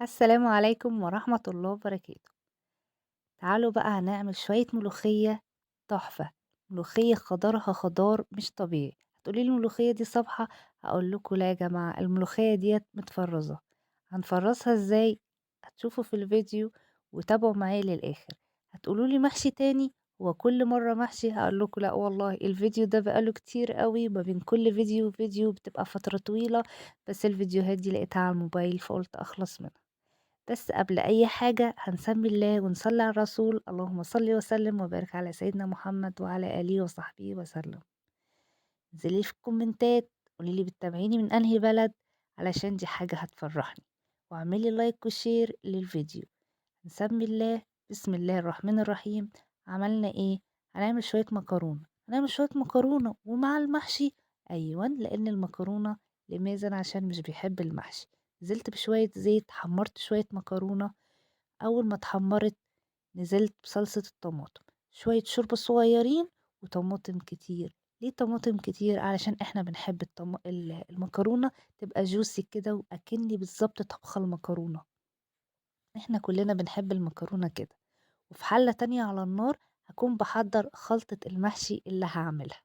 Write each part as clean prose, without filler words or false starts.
السلام عليكم ورحمة الله وبركاته. تعالوا بقى هنعمل شوية ملوخية تحفة، ملوخية خضارها خضار مش طبيعي. هتقولي لي الملوخية دي صبحة؟ هقول لكم لا يا جماعة، الملوخية ديت متفرزة. هنفرزها ازاي؟ هتشوفوا في الفيديو وتابعوا معايا للآخر. هتقولوا لي محشي تاني؟ هو كل مرة محشي؟ هقول لكم لا والله، الفيديو ده بقاله كتير قوي، ما بين كل فيديو وفيديو بتبقى فترة طويلة، بس الفيديوهات دي لقيتها على الموبايل فقلت أخلص منها. بس قبل أي حاجة هنسمي الله ونصلي على الرسول، اللهم صل وسلم وبارك على سيدنا محمد وعلى آله وصحبه وسلم. انزلي في الكومنتات قولي لي بتتابعيني من أنهي بلد، علشان دي حاجة هتفرحني، واعملي like و share للفيديو. نسمي الله، بسم الله الرحمن الرحيم. عملنا ايه؟ هنعمل شوية مكرونة، هنعمل شوية مكرونة ومع المحشي. أيوة، لأن المكرونة لماذا؟ عشان مش بيحب المحشي. نزلت بشوية زيت، حمرت شوية مكرونة، أول ما اتحمرت نزلت بصلصة الطماطم، شوية شوربة صغيرين وطماطم كتير. ليه طماطم كتير؟ علشان احنا بنحب المكرونة تبقى جوسي كده، وأكني بالظبط طبخة المكرونة، احنا كلنا بنحب المكرونة كده. وفي حلة تانية على النار هكون بحضر خلطة المحشي اللي هعملها.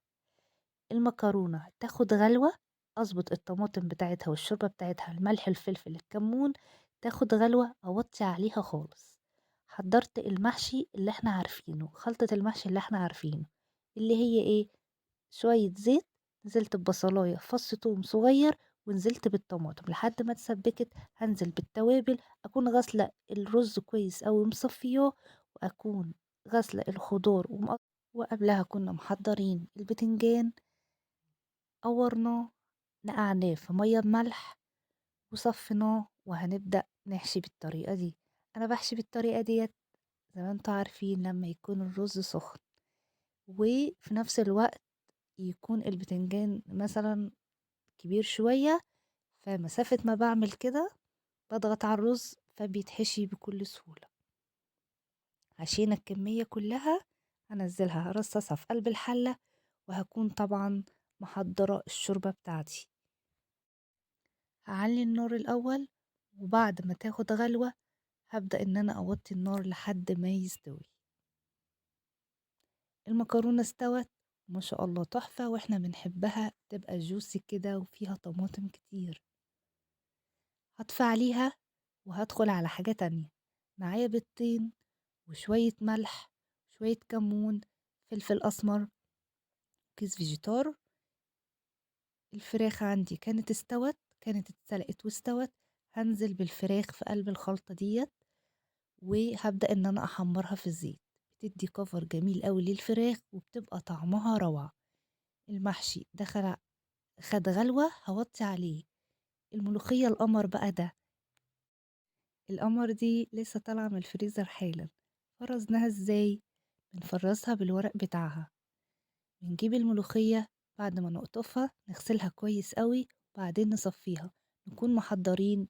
المكرونة تاخد غلوة، أظبط الطماطم بتاعتها والشوربة بتاعتها، الملح الفلفل الكمون، تاخد غلوة أوطي عليها خالص. حضرت المحشي اللي احنا عارفينه، خلطة المحشي اللي احنا عارفينه، اللي هي ايه؟ شوية زيت، نزلت ببصلاية فص توم صغير، ونزلت بالطماطم لحد ما اتسبكت. هنزل بالتوابل، اكون غاسلة الرز كويس اوي مصفياه، واكون غاسلة الخضار وقبلها كنا محضرين البتنجان، قورناه نقعناه في مية بملح وصفيناه، وهنبدأ نحشي بالطريقة دي. أنا بحشي بالطريقة ديت زي ما انتوا عارفين لما يكون الرز سخن، وفي نفس الوقت يكون البتنجان مثلا كبير شوية، فمسافة ما بعمل كده بضغط على الرز فبيتحشي بكل سهولة. حشينا الكمية كلها، هنزلها هرصصها في قلب الحلة، وهكون طبعا محضرة الشوربة بتاعتي. هعلي النار الأول، وبعد ما تاخد غلوة هبدأ إن أنا أوطي النار لحد ما يستوي. المكرونة استوت ما شاء الله تحفة، وإحنا بنحبها تبقى جوسي كده وفيها طماطم كتير. هطفي عليها وهدخل على حاجة تانية. معايا بيضتين وشوية ملح، شوية كمون، فلفل أسمر، كيس فيجيتار. الفراخ عندي كانت استوت، كانت اتسلقت واستوت. هنزل بالفراخ في قلب الخلطة ديت، وهبدأ ان انا احمرها في الزيت. بتدي كفر جميل قوي للفراخ وبتبقى طعمها روعة. المحشي دخل خد غلوة، هوطي عليه. الملوخية القمر بقى، ده القمر دي لسه طالعة من الفريزر حالا. فرزناها ازاي؟ بنفرزها بالورق بتاعها. بنجيب الملوخية بعد ما نقطفها نغسلها كويس قوي، وبعدين نصفيها. نكون محضرين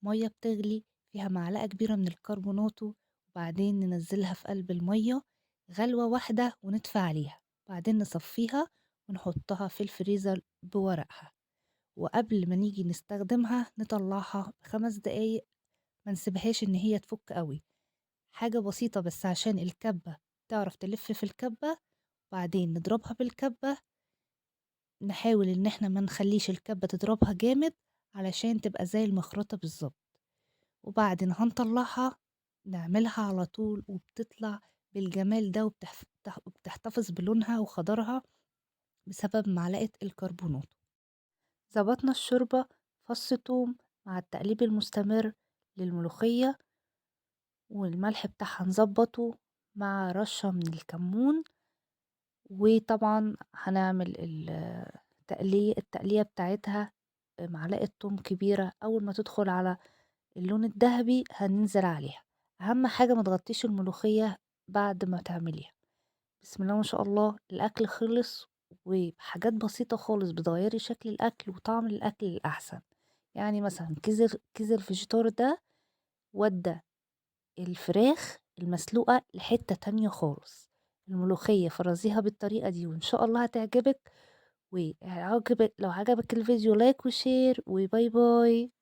مية بتغلي فيها معلقة كبيرة من الكربوناتو، وبعدين ننزلها في قلب المية غلوة واحدة ونطفي عليها، بعدين نصفيها ونحطها في الفريزر بورقها. وقبل ما نيجي نستخدمها نطلعها 5 دقايق، ما نسيبهاش ان هي تفك قوي، حاجة بسيطة بس عشان الكبة تعرف تلف في الكبة. بعدين نضربها بالكبة، نحاول ان احنا ما نخليش الكبة تضربها جامد علشان تبقى زي المخرطة بالظبط. وبعدين هنطلعها نعملها على طول، وبتطلع بالجمال ده، وبتحتفظ بلونها وخضرها بسبب معلقة الكربونات. ظبطنا الشوربة، فص توم مع التقليب المستمر للملوخية، والملح بتاعها نظبطه مع رشة من الكمون. وطبعا هنعمل التقلية بتاعتها معلقة توم كبيرة. أول ما تدخل على اللون الذهبي هننزل عليها. أهم حاجة ما تغطيش الملوخية بعد ما تعمليها. بسم الله ما شاء الله الأكل خلص، وبحاجات بسيطة خالص بتغيري شكل الأكل وطعم الأكل للأحسن. يعني مثلا كيس الفيجيتار ده ودى الفراخ المسلوقة لحتة تانية خالص. الملوخية فرزيها بالطريقة دي وإن شاء الله هتعجبك. لو عجبك الفيديو like و share، و bye bye.